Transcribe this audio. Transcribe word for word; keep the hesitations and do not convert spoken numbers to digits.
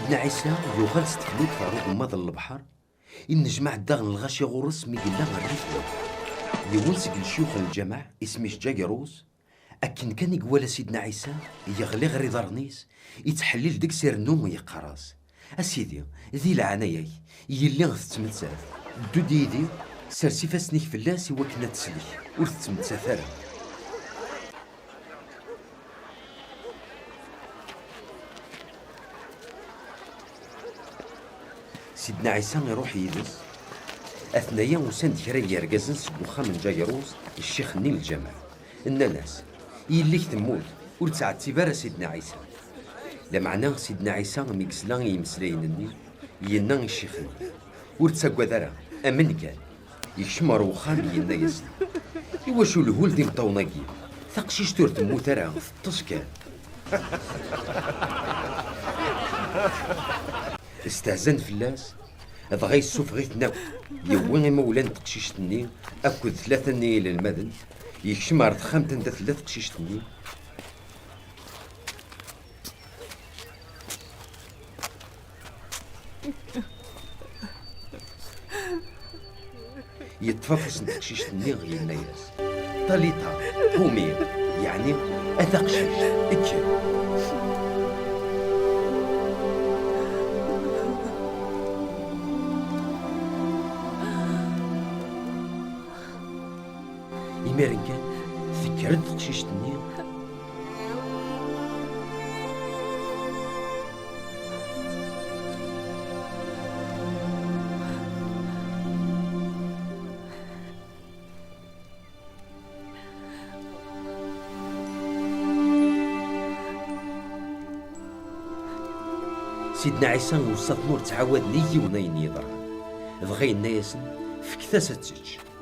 Sidna Ɛisa yuɣal s teflukt ɣer ugemmaḍ n lebḥer, innejmaɛ-d daɣen lɣaci ɣur-s mi yella rrif. Yiwen seg lecyux n lǧameɛ, isem-is Ǧagiṛus, akken kan i iwala Sidna Ɛisa, yeɣli ɣer iḍarren-is, ittḥellil deg-s, irennu yeqqar-as: "A Sidi, di leɛnaya-k, yelli tettmettat. Ddu-d yid-i, sers ifassen-ik fell-as i wakken ad teslek, ur tettmettat ara." Sidna Ɛisa iruḥ yid-s. Atnaya usan-d kra n yergazen seg uxxam n Ǧagiṛus, ccix-nni n lǧameɛ. Nnan-as: "Yelli-k temmut, ur ttɛettib ara Sidna Ɛisa." Lameɛna Sidna Ɛisa mi yesla i yimeslayen-nni, yenna i ccix-nni: "Ur ttaggad ara, amen kan." Yekcem ɣer uxxam, yenna-yasen: "Iwacu lhul d imeṭṭawen-agi? Taqcict ur temmut ara, teṭṭes kan." Stehzan fell-as, dɣa yessufeɣ-iten akk. Yewwi imawlan n teqcict-nni akked tlata-nni inelmaden, yekcem ɣer texxamt anda tella teqcict-nni. Yeṭṭef afus n teqcict-nni, yenna-yas: "Talita kumi", yeɛni: "A taqcict, kker." Imiren kan, tekker-d teqcict-nni. Sidna Ɛisa iweṣṣa-ten ur ttɛawaden i yiwen ayen yeḍran. Dɣa yenna-yasen: "Fket-as ad tečč."